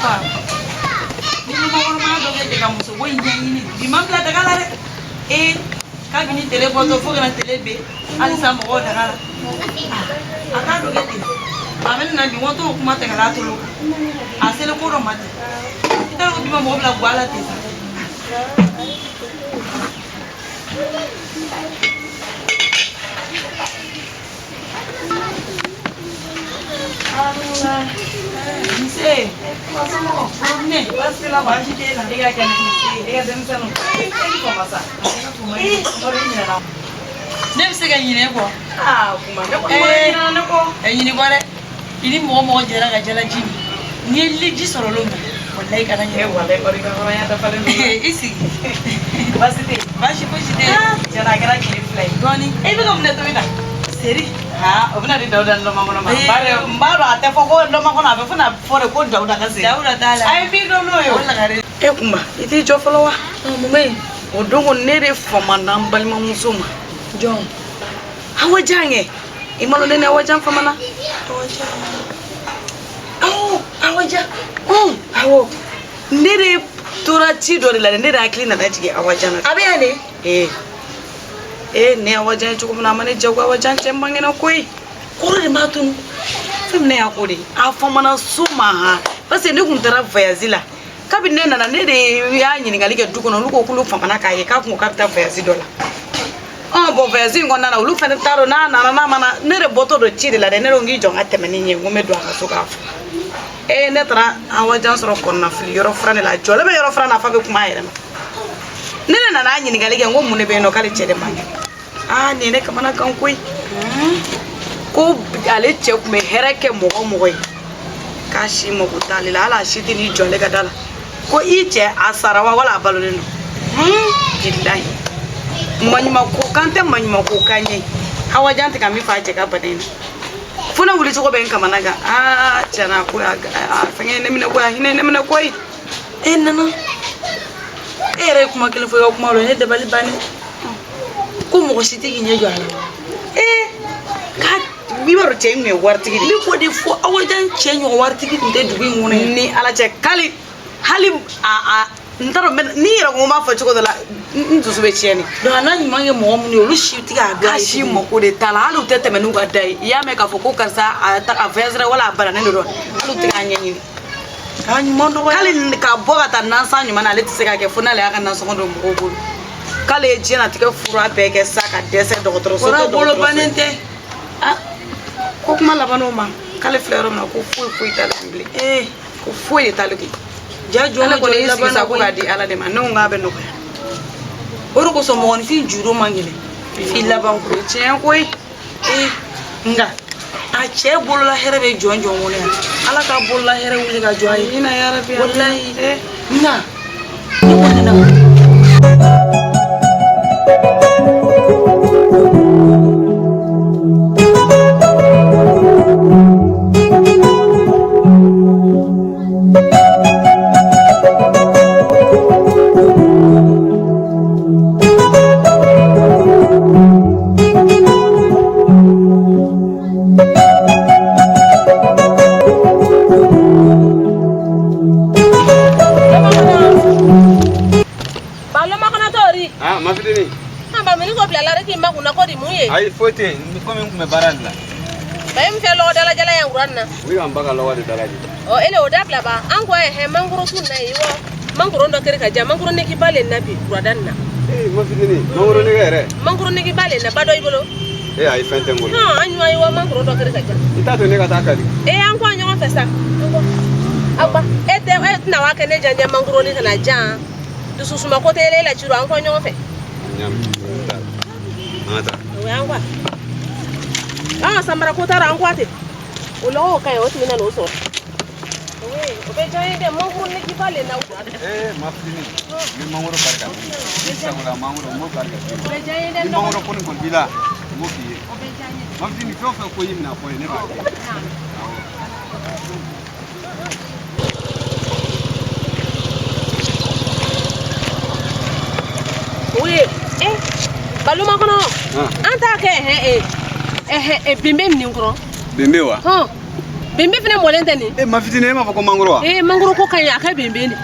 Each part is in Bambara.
Fa ni lumakɔnɔmaya dɔ bɛ ka muso ko in ɲɛɲini bi ma bila daga la dɛ. Ee, kabini tele bɔtɔ fo kana tele ben, halisa mɔgɔw daga la. A k'a dɔ kɛ ten, a bɛ na bi n ko t'o kuma tɛ ka n'a tolo kan. A selen ko dɔ ma ten, i t'a dɔn ko bi ma mɔgɔ bila guwa la ten sa. Nse, ne baasi la, baasi t'e la. E ka kɛnɛ, e ka denmisɛnninw, e ni kɔmɔ sa. Ee, ne bɛ se ka ɲinɛ e kɔ? Aa, kuma ne kɔni ɲinɛna ne kɔ. Ɛ, ɲinɛ kɔ dɛ. I ni mɔgɔ mɔgɔ jɛra ka jalaji min, n'i ye liji sɔrɔ olu ma, walayi kana ɲinɛ. E walayi, kɔrɔ i ka hɔrɔnya dafalen don. I sigi. Baasi tɛ yen. Baasi fosi tɛ yen. Tiɲɛna, a kɛra tile 2 ye. Dɔɔni. E bɛ ka mun de tobi tan? Seri. Haa, o bɛna di Dawuda ni Lɔmakɔnɔ ma. Ee. Bari n b'a dɔn a tɛ fɔ ko Lɔmakɔnɔ, a bɛ fɔ na fɔ de ko Dawuda ka seri. Dawuda t'a la. A ye min dɔn n'o ye O o. lagare. E kunba, i t'i jɔ fɔlɔ wa? Mun bɛ yen? O don ko ne de famana n balimamuso ma. Jɔn? Awa Jan kɛ. I ma dɔn ne ni Awa Jan famana? Awa Jan. Awɔ, Awa Jan. Awɔ. Ne de tora ci dɔ de la dɛ, ne de hakili nana jigin Awa Jan na. A bɛ yan de? Ee. Ee, ne Awa Jan ye cogo min na, a ma ne jago Awa Jan cɛ man kɛnɛ koyi. Kɔrɔ de m'a tunu. Fɛn min ne y'a ko de, a famana so ma han. Parce que ne kun taara voyage la. Kabini ne nana, ne de y'a ɲininkali kɛ du kɔnɔ, olu ko k'olu famana k'a ye k'a kun ko k'a bɛ taa voyage dɔ la. Ɔn, bon, voyage in kɔnɔna na, olu fana t'a dɔn n'a nana n'a ma na. Ne de bɔtɔ don ci de la dɛ, ne de ko n k'i jɔ n ka tɛmɛ ni ɲɛ, n ko n bɛ don a ka so k'a fɔ. Ee, ne taara Awa Jan sɔrɔ kɔnɔnafili yɔrɔ furan de la, a jɔlen bɛ yɔrɔ furan na, fa bɛ kuma a yɛrɛ ma. Ne de nana a ɲininkali kɛ, n ko mun de bɛ yen nɔ, k'ale cɛ de man kɛnɛ. Aa, nin ye ne kamana gan koyi. Ko ale cɛ tun bɛ hɛrɛ kɛ mɔgɔ o mɔgɔ ye, k'a si mako t'ale la, hali a si tɛ n'i jɔ ale ka da la. Ko i cɛ a sara wa, wala a balolen don? Bilahi, maɲumanko kan tɛ, maɲumanko kan ye. Awa Jan tɛ ka min fɔ a cɛ ka bana in na, fo ne wuli cogo bɛ n kamana gan. Aa, tiɲɛna, ko a fɛngɛ ye ne minɛ koyi, a hinɛ ye ne minɛ koyi. E nana, e yɛrɛ ye kuma kelen fɔ i ka kuma la, ne dabali bannen. Ko mɔgɔ si tɛ k'i ɲɛ jɔ a la. Ee, k'a i b'a dɔn cɛ in tun ye waritigi de Ne ye. k'o de fɔ, Awa Jan cɛ ɲɔgɔn waritigi tun tɛ dugu in kɔnɔ yan. Ni ala cɛ, k'ale hali a n t'a dɔn n'i yɛrɛ ko n b'a fɔ cogo dɔ la, n dusu bɛ tiɲɛ de. Donc a n'a ɲuman kɛ mɔgɔ minnu ye, olu si tɛ k'a dɔn. K'a si mako de t'a la, hali u tɛ tɛmɛ n'u ka da ye. I y'a mɛn k'a fɔ ko karisa a ta a voyagera wala a bananen de don, hali u tɛ k'a ɲɛɲini. K'a ɲuman dɔgɔya. K'ale ka bɔ ka taa nansan ɲuman na, ale tɛ se k'a kɛ fo n'ale y'a ka nansɔngɔ don mɔgɔw bolo. K'ale ye diɲɛlatigɛ fura bɛɛ kɛ sa ka dɛsɛ, dɔgɔtɔrɔso Kɔrɔ tɛ bolo dɔgɔtɔrɔso. bannen tɛ. Ah, ko kuma laban o ma, k'ale filɛ yɔrɔ min na, ko foyi foyi t'ale kun bilen. Ee, ko foyi de t'ale kun. Ja jɔn Ale kɔni jɔ y'i sigi laban sa na ko k'a koyi. di ala de ma. Ne ko k'a bɛ nɔgɔya. O de kosɔn mɔgɔninfin juru man gɛlɛn f'i laban ko. O ye tiɲɛ koyi. Ee, nka a cɛ bolola hɛrɛ bɛ jɔn jɔn kɔnɔ yan, Ala ka bolola hɛrɛ wuli ka jɔ a ye. Amina yarabi. Walayi. Eh. Nka ne kɔni nana. Ba Lɔmakɔnɔ ri. Ah, ma fitini. An ba mini ko bila la k'i makun ko di mun ye? Ayi, foyi tɛ yen, komi n tun bɛ baara de la. Ba ye min fɛ lɔgɔ dalajɛla yan wura nin na. U bɛ ka n ba ka lɔgɔ de dalajɛ. Ɔ, ele o dabila ba an ko hɛ mangoro tun na ye wa mangoro dɔ kere ka ja mangoro negi ba le na bi wurada nin na. Ee, ma fitini, mangoro nege yɛrɛ. Mangoro negi ba le na ba dɔ i bolo. Ee, ayi, fɛn tɛ n bolo. Hɔn, an ɲuman ye wa mangoro dɔ kere ka ja. I t'a to ne ka taa kari. Ee, an ko a ɲɔgɔn fɛ sa. An ko aw ba e tɛ e tɛna wa kɛ ne janjɛ mangoro ni kana jan dususuma ko tɛ e la ciro an ko ɲɔgɔn fɛ. N y'a mɛn, an ka taa. O y'an ko an ka samara ko taara an ko ten o lɔgɔw ka ɲi o tun bɛ na n'o sɔrɔ. O bɛ diya n ye dɛ, mangoro negi ba le na wura. Ee, ma fitini, n bɛ mangoro kari ka d'i ma. I sagola mangoro, n b'o kari ka d'i ma. O bɛ diya n ye dɛ. Ni mangoro ko nin kɔni b'i la, n b'o f'i ye. O bɛ diya n ye. Ma fitini, fɛn o fɛn ko i minɛ fɔ n ye, ne b'a kɛ. Awɔ. Oui, eh, baluma kɔnɔ. Ah. An t'a kɛ hɛn e ɛhɛ e benbe nin kɔrɔ. Benbe wa? Hɔn. Benbe fɛnɛ mɔlen tɛ nin. E ma fitinin, e m'a fɔ ko mangoro wa? Ee, mangoro ko ka ɲi, a ka benbe nin.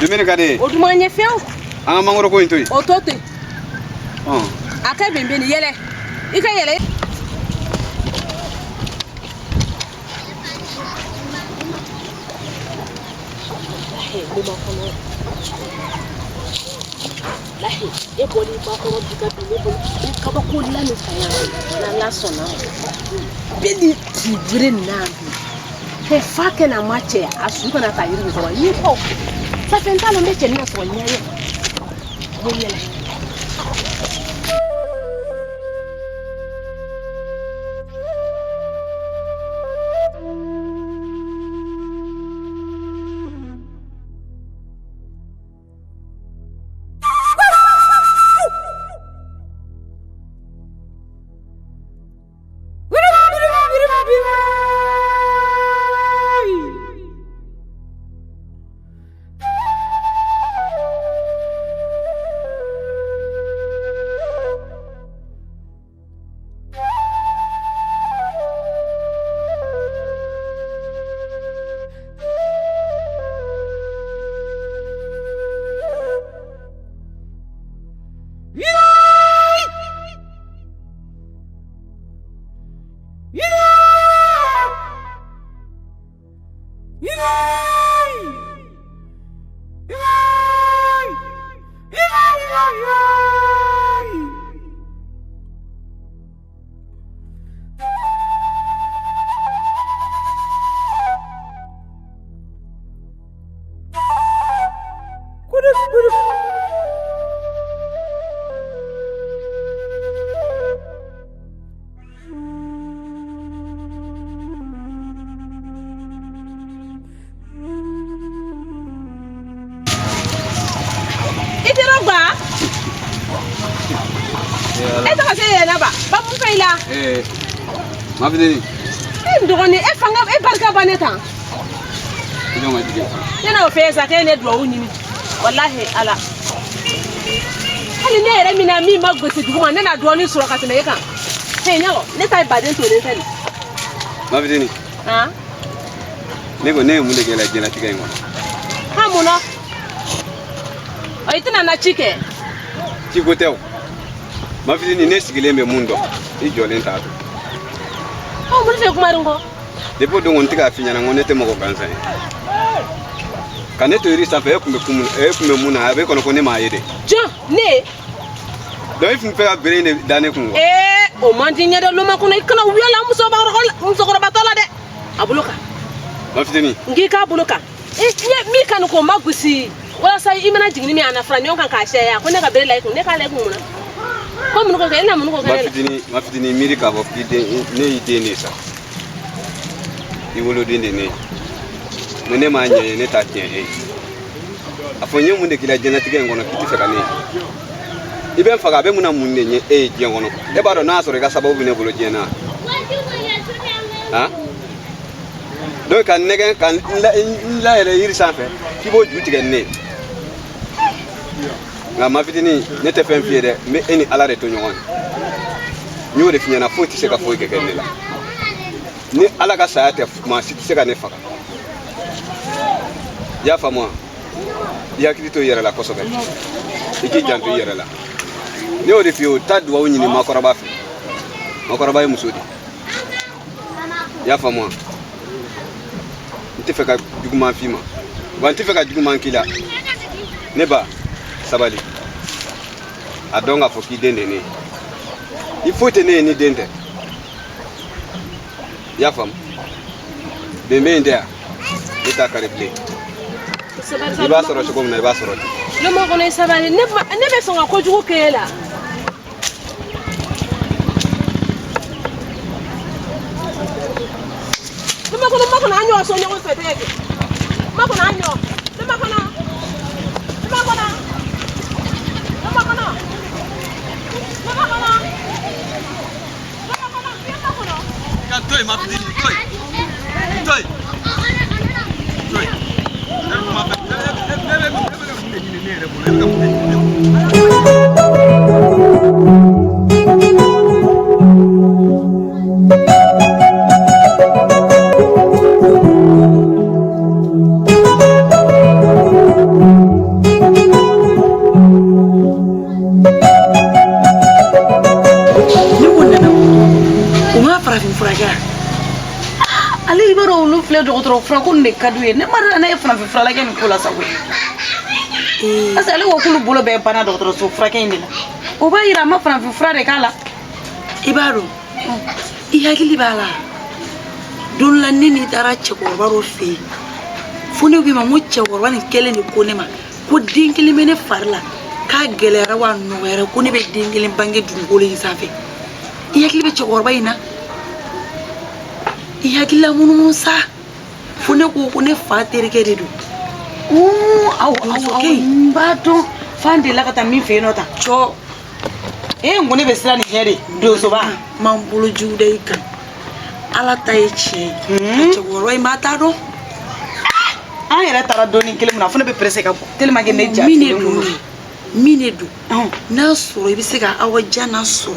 Benbe de ka di e ye. O dun man ɲɛ fiyewu. An ka mangoro ko in to yen. O to ten. Ɔn. A ka benbe nin, yɛlɛ. I ka yɛlɛ. Walahi, ne ma kɔnɔ. Walahi, e bɔli ba kɔrɔ bi ka bin ne bolo. N kabako la nin kan yan. N'Ala sɔnna ma. Bɛ ni kibere nin na bi. Fɛ fa kɛ na ma cɛ a su kana taa yiri nin kɔrɔ. N'i ko safɛ n t'a lɔn n bɛ cɛ nin sɔrɔ ɲɛ ye. N bɛ yɛlɛ. I tɛ gba. E tɛ ka se yɛlɛ ba. Babu fɛ i la. Ee, ma fitinin. E n dɔgɔnin, e fanga, e barika ban ne tan. I jɔn ka jigin. Ne n'o fɛ sa k'e ne duwawu ɲini. Walahi Ala. Hali ne yɛrɛ min na min ma gosi duguma, ne na dɔɔnin sɔrɔ ka tɛmɛ e kan. He ɲɛ ne ta ye baden tolen tɛ nin. Ma fitinin. Han? Ne ko ne ye mun de kɛ la diɲɛlatigɛ in kɔnɔ? Han mun na? Ɔ i tɛna na ci kɛ. Ci ko tɛ o. Ma fitinin, ne sigilen bɛ mun dɔn, i jɔlen t'a dɔn. Ɔ mun fɛ kuma nin kɔ? Depuis o don kɔni n tɛ k'a f'i ɲɛna n ko ne tɛ mɔgɔ gansan ye. Ka ne to yiri sanfɛ, e kun bɛ kun mun, e kun bɛ mun na, a b'e kɔnɔ ko ne m'a ye dɛ. Jɔn ne? Donc i tun bɛ fɛ ka bere in de da ne kun wa? Ee o man di n ɲɛ dɛ loma kɔnɔ, i kana wula musokɔrɔbatɔ la dɛ. A bolo kan. Ma fitinin. N k'i k'a bolo kan. E ɲɛ min ka nin k'o ma gosi walasa i mana jigin ni min ye a na fara ɲɔgɔn kan k'a caya ko ne ka bere la i kun, ne k'a la i kun mun na? Ko mun ko kɛ, e na mun ko kɛ ne la? Ma fitinin, ma fitinin, miiri k'a fɔ k'i den, ne y'i den de ye sa. I woloden de ne ye. Mais ne m'a ɲɛ ye, ne t'a tiɲɛ e ye. A fɔ n ye mun de k'i la diɲɛlatigɛ in kɔnɔ k'i tɛ fɛ ka ne ye? I bɛ n faga, a bɛ mun na mun de ɲɛ e ye diɲɛ kɔnɔ? E b'a dɔn n'a y'a sɔrɔ i ka sababu bɛ ne bolo diɲɛ na? Han? Donc ka nɛgɛn ka n layɛlɛ yiri sanfɛ k'i b'o ju tigɛ ni ne ye. Nka ma fitinin, ne tɛ fɛn f'i ye dɛ, n bɛ e ni Ala de to ɲɔgɔn ye. N y'o de f'i ɲɛna, foyi tɛ se ka foyi kɛ ne la. Ni Ala ka saya tɛ, maa si tɛ se ka ne faga. I y'a faamu wa? I hakili to i yɛrɛ la kosɛbɛ. I k'i janto i yɛrɛ la. Ne y'o de f'i ye, o taa duwawu ɲini maakɔrɔba fɛ. Maakɔrɔba ye muso de ye. I y'a faamu wa? N tɛ fɛ ka juguman f'i ma. Wa n tɛ fɛ ka juguman k'i la. Ne ba, sabali. A dɔn k'a fɔ k'i den de ye ne ye. I foyi tɛ ne ye ni den tɛ. I y'a faamu? Benbe in tɛ yan. Ne t'a kari bilen. I b'a sɔrɔ cogo min na, i b'a sɔrɔ ten. Loma kɔnɔ i sabali, ne bɛ sɔn ka kojugu kɛ e la. Loma kɔnɔ, ma kɔnɔ an ɲɔgɔn sɔn ɲɔgɔn fɛ tɛ kɛ. Ma kɔnɔ an ɲɔgɔn. Loma kɔnɔ. Loma kɔnɔ. Loma kɔnɔ. Loma kɔnɔ. Loma kɔnɔ. Loma kɔnɔ. Ka to yen ma fitinin, to yen. To yen. To yen. Ne bɛ kuma fɛ. Ne bɛ mun de ɲini ne yɛrɛ bolo? E bɛ ka mun de ɲini ne bolo? Ale i b'a dɔn olu filɛ dɔgɔtɔrɔ furako nin de ka d'u ye. Ne ma d'a la ne ye farafin fura lajɛ nin ko la sa koyi. Parce que ale ko k'olu bolo bɛɛ banna dɔgɔtɔrɔso furakɛ in de la. O b'a yira a ma farafin fura de k'a la. I b'a dɔn, i hakili b'a la, don la ne n'i taara cɛkɔrɔba dɔ fɛ yen, fo ne ko i ma n ko cɛkɔrɔba nin kɛlen de ko ne ma ko den kelen bɛ ne fari la, k'a gɛlɛyara wa nɔgɔyara, ko ne bɛ den kelen bange dugukolo in sanfɛ. I hakili bɛ cɛkɔrɔba in na, i hakili la munumunu sa, fo ne ko ko ne fa terikɛ de don. Awɔ, awɔ, n b'a dɔn, f'an delila ka taa min fɛ yen nɔ tan. Cɔ. E n ko ne bɛ siran nin ɲɛ de, donsoba. N m'an bolo jugu da i kan, ala ta ye tiɲɛ ye, cɛkɔrɔba in b'a ta dɔn. An yɛrɛ taara dɔɔnin kelen min na, fo ne bɛ pressé ka bɔ tellement que ne ja min de don, min de don, n'a sɔrɔ i bɛ se ka Awa Jan sɔrɔ,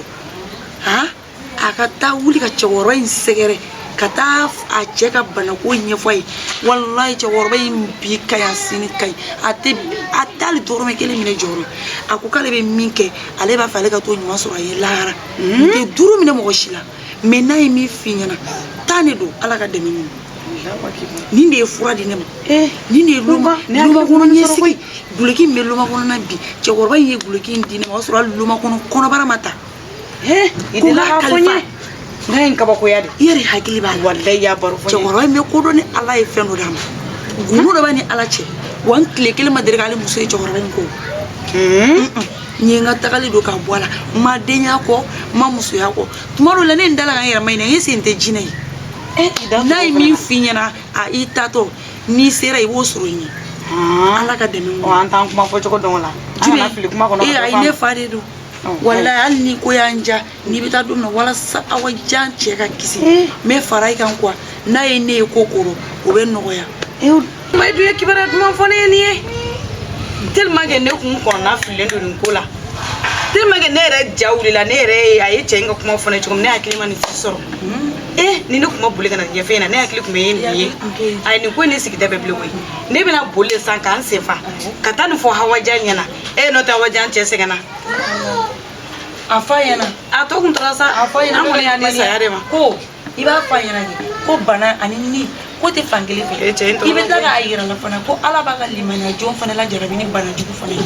han, a ka taa wuli ka cɛkɔrɔba in sɛgɛrɛ, ka taa a cɛ ka banako ɲɛfɔ a ye. Walayi, cɛkɔrɔba in bi ka ɲi, a sini ka ɲi, a tɛ a tɛ hali dɔrɔmɛ kelen minɛ jɔyɔrɔ. A ko k'ale bɛ min kɛ, ale b'a fɛ ale ka t'o ɲuman sɔrɔ a ye lahara. N tɛ duuru minɛ mɔgɔ si la, mais n'a ye min f'i ɲɛna, taa ne don, ala ka dɛmɛ ɲini. Nin de ye fura di ne ma, nin de ye loma kɔnɔ ɲɛsigi. Duloki min bɛ loma kɔnɔ na bi, cɛkɔrɔba in ye duloki in di ne ma, o y'a sɔrɔ hali loma kɔnɔ kɔnɔbara ma ta. I delila k'a fɔ n ye, n ka ɲi kabakoya de. I yɛrɛ hakili b'a la. Walayi, y'a baro fɔ n ye. Cɛkɔrɔba in bɛ ko dɔn, ni ala ye fɛn dɔ d'a ma, gundo dɔ b'a ni ala cɛ. Wa n tile kelen ma deli k'ale muso ye cɛkɔrɔba in ko. N ye n ka tagali don ka bɔ a la, n ma denya kɔ, n ma musoya kɔ. Tuma dɔw la ne n dala ka n yɛrɛ ma ɲinɛ, n ye sen tɛ jinɛ ye. N'a ye min f'i ɲɛna, a i taatɔ n'i sera, i b'o sɔrɔ i ɲɛ, ala ka dɛmɛ. An t'an kuma fɔcogo dɔn o la, an kana fili kuma kɔnɔ. Ee ayi, ne fa de don. Walayi, hali ni ko y'an ja, n'i bɛ taa don min na, walasa Awa Jan cɛ ka kisi, n bɛ fara i kan kuwa. N'a ye ne ye ko kɔrɔ, o bɛ nɔgɔya. Kuma i dun ye kibaruya duman fɔ ne ye nin ye, tellement que ne kun kɔnɔna fililen don nin ko la, tellement que ne yɛrɛ ja wulila. Ne yɛrɛ ye a ye cɛ in ka kuma fɔ ne cogo min, ne hakili ma nin si sɔrɔ. Ni ne kun ma boli ka na ɲɛfɛ ɲɛna, ne hakili kun bɛ ye nin ye. Ayi, nin ko in ne sigi tɛ bɛɛ bilen koyi. Ne bɛna boli de sisan k'an sen fa ka taa nin fɔ Hawa Jan ɲɛna. N'o tɛ Hawa Jan cɛ sɛgɛnna. A f'a ɲɛna. A tɔ kun tora sa. A f'a ɲɛna. An kɔni y'a di saya de ma. Ko i b'a f'a ɲɛna de ko bana ani ni ko tɛ fan kelen fɛ. Cɛ in I bɛ tila k'a yira la fana ko ala b'a ka limaniya jɔn fana lajarabi ni bana jugu fana ye.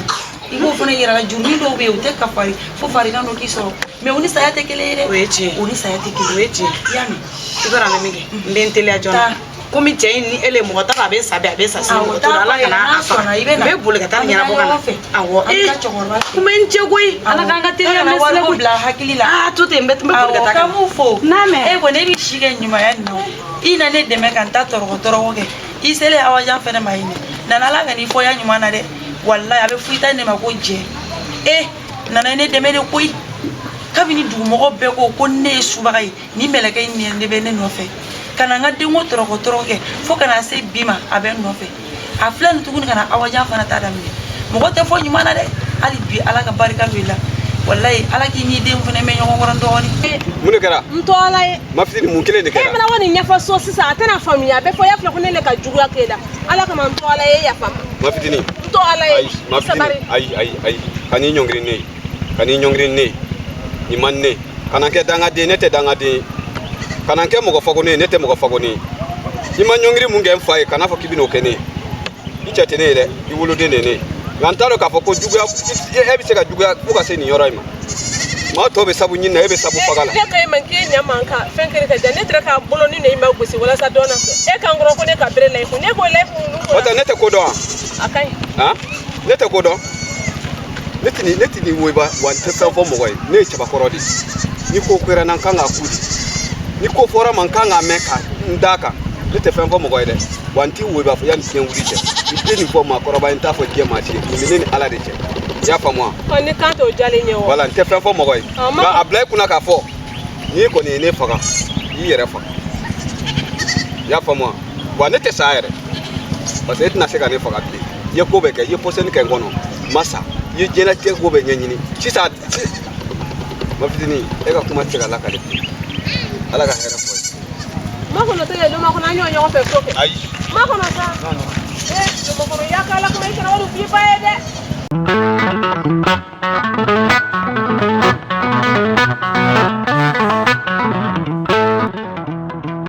I b'o fana yira la. Jurunin dɔw bɛ yen, u tɛ kafari fo farigan dɔ k'i sɔrɔ, mais o ni saya tɛ kelen ye dɛ. O ye tiɲɛ. O ni saya tɛ kelen. O ye tiɲɛ. I y'a mɛn? I b'a dɔn an bɛ min kɛ, n bɛ n teliya joona. Komi cɛ in ni ele mɔgɔ t'a dɔn, a bɛ sa bi, a bɛ sa sini, mɔgɔ t'o dɔn. Ala kana a faga. N bɛ boli ka taa nin ɲɛnabɔ ka na. Awɔ. Cɛkɔrɔba. Kuma in cɛ koyi, ala k'an ka teliya mɛn sira koyi. Bila hakili la. Aa, to ten, n bɛ boli ka taa. Awɔ, k'an b'u fo. N'a mɛn. E kɔni, e bɛ si kɛ ɲumanya nin na. I na ne dɛmɛ ka n ta tɔrɔgɔ tɔrɔgɔ kɛ. I selen Awa Jan fɛnɛ ma yen dɛ, nana ala ka n'i fɔ ya ɲuman na dɛ. Walayi, a bɛ fɔ i ta ne ma ko jɛ. E nana ne dɛmɛ de koyi. Kabini dugumɔgɔ bɛɛ ko ko ne ye subaga ye, ni mɛlɛkɛ in nin de bɛ ne nɔfɛ ka na n ka denko tɔrɔkɔ tɔrɔkɔ kɛ fo ka na se bi ma, a bɛ n nɔfɛ. A filɛ nin tuguni ka na Awa Jan fana ta daminɛ. Mɔgɔ tɛ fɔ ɲuman na dɛ. Hali bi ala ka barika don i la. Walayi, ala k'i n'i den fana mɛn ɲɔgɔn kɔrɔ dɔɔnin. Mun de kɛra? N tɔ ala ye. Ma fitini, mun kelen de E kɛra? fana ko nin ɲɛfɔ so sisan, a tɛna faamuya. A bɛ fɔ i y'a filɛ ko ne le ka juguya k'e la. Ala kama, n tɔ ala ye, yafa ma. Ma fitini. N tɔ ala ye. Ayi, ma fitini, ayi, ayi, ayi, ka n'i ɲɔngiri ne ye, ka n'i ɲɔngiri ne ye, nin man ne. Kana kɛ dangaden, ne tɛ dangaden ye. Kana kɛ mɔgɔ fagonen ye, ne tɛ mɔgɔ fagonen ye. I ma ɲɔngiri mun kɛ n fa ye, kana fɔ k'i bɛn'o kɛ ne ye. I cɛ tɛ ne ye dɛ, i woloden de ye ne ye. Nka n t'a dɔn k'a fɔ ko juguya, e bɛ se ka juguya fo ka se nin yɔrɔ in ma. Maa tɔw bɛ sabu ɲini na, e bɛ sabu faga la. Ne ka e ma k'e ɲɛ man kan fɛn kelen ka diya ne tɛra k'a bolo ni ne ma gosi walasa dɔn na e kan kɔrɔ ko ne ka bere la i kun ne ko la i kun. O tɛ, ne tɛ ko dɔn wa? A ka ɲi. Han, ne tɛ ko dɔn. Ne tɛ nin, ne tɛ nin woba wa, n tɛ fɛn fɔ mɔgɔ ye. Ne ye cɛbakɔrɔ de ye. Ni ko kɛra n na, n kan k'a ku de. Ni ko fɔra ma, n kan k'a mɛn ka n d'a kan. Ne tɛ fɛn fɔ mɔgɔ ye dɛ, wa n t'i woba fɔ yanni diɲɛ wuli cɛ. N tɛ nin fɔ maakɔrɔba ye, n t'a fɔ diɲɛ maa si ye. Nin bɛ ne ni ala de cɛ, i y'a faamu wa? Ni kan t'o jalen ɲɛ o. Wala, n tɛ fɛn fɔ mɔgɔ ye, nka a bila i kunna k'a fɔ n'i kɔni ye ne faga, i y'i yɛrɛ faga, i y'a faamu wa? Wa ne tɛ sa yɛrɛ, parce que e tɛna se ka ne faga bilen. I ye ko bɛɛ kɛ, i ye pɔsɔni kɛ n kɔnɔ, n ma sa. I ye diɲɛlatigɛ ko bɛɛ ɲɛɲini sisan. Ma fitinin, e ka kuma tɛ se ka lakale bilen. Ala ka hɛrɛ fɔ ye. Makɔnɔ tɛ yen, makɔnɔ an y'o ɲɔgɔn fɛ so kɛ. Ayi. Makɔnɔ sa. Ee, makɔnɔ ya k'ala kuma i kana wari f'i ba ye dɛ.